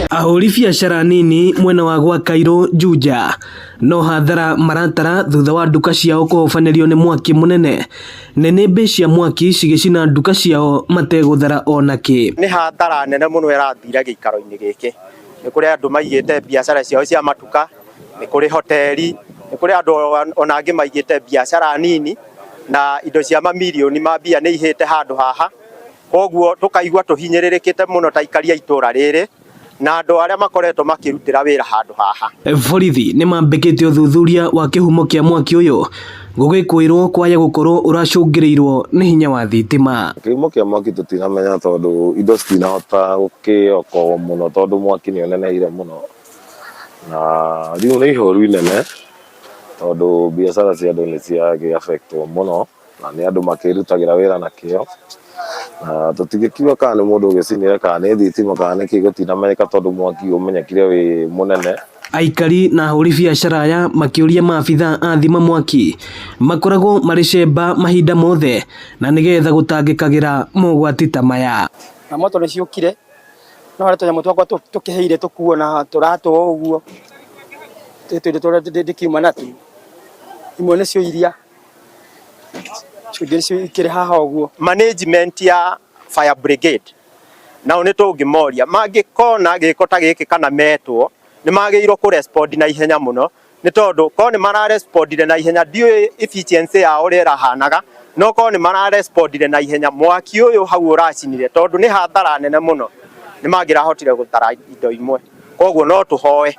Ahũri biacara nini mwena wa gwa Kairũ Juja no hathara maratara thutha wa nduka ciao kũhobanĩrio nĩ mwaki mũnene nĩnĩmbĩ cia mwaki cigĩcina nduka ciao mategũthara onakĩ. Nĩ hathara nene mũno ĩrathira gĩikaro-inĩ gĩkĩ. Nĩ kũrĩ andũ maigĩte biacara ciao cia matuka, nĩ kũrĩ hoteli, nĩ kũrĩ andũ ona angĩ maigĩte biacara nini na indo cia mamirioni ma mbia nĩ ihĩte handũ haha. Koguo tũkaigua tũhinyĩrĩrĩkĩte mũno ta aikari a itũra rĩrĩ na andũ arĩa makoretwo makĩrutĩra wĩra handũ haha. Borithi nĩ mambĩkĩte ũthuthuria wa kĩhumo kĩa mwaki ũyũ gũgĩkwĩrwo kwaya gũkorwo ũracũngĩrĩirwo nĩ hinya wa thitima. Kĩhumo kĩa mwaki tũtinamenya tondũ indo citinahota gũkĩokowo mũno tondũ mwaki nĩ ũneneheire mũno na rĩu nĩ ihoru inene tondũ biacara cia andũ nĩ ciagĩ affectwo mũno na nĩ andũ makĩrutagĩra wĩra na kĩo na tũtingĩkiuga kana nĩ mũndũ ũgĩcinire kana nĩ thitima kana nĩkĩ gũtinamenyeka tondũ mwaki ũmenyekire wĩ mũnene. Aikari na ahũri biacara aya makĩũria maabithaa a thima mwaki makoragwo marĩ cemba mahinda mothe na nĩgetha gũtangĩkagĩra mogwati ta maya. Na moto nĩ ciũkire no harĩ tũnyamũ twakwa tũkĩhĩire tũkuo na tũratũ o ũguo tũindo tũrĩa ndĩkiuma natuo imwe nĩcio iria ingĩ nĩcio ikĩrĩ haha ũguo. Management ya fire brigade nao nĩ tũngĩmoria mangĩkona gĩko ta gĩkĩ kana metwo nĩ magĩrĩirwo kũ respond na ihenya mũno nĩ tondũ korwo nĩ mararespondire na ihenya ndiũĩ efficiency yao ũrĩa ĩrahanaga no korwo nĩ mararespondire na ihenya mwaki ũyũ hau ũracinire tondũ nĩ hathara nene mũno nĩ mangĩrahotire gũtara indo imwe koguo no tũhoe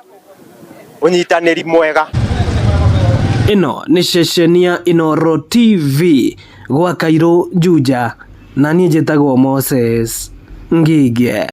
ũnyitanĩri mwega. Ĩno nĩ ceceni ya Inooro TV gwa Kairũ Juja na niĩ njĩtagwo Moses Ngige.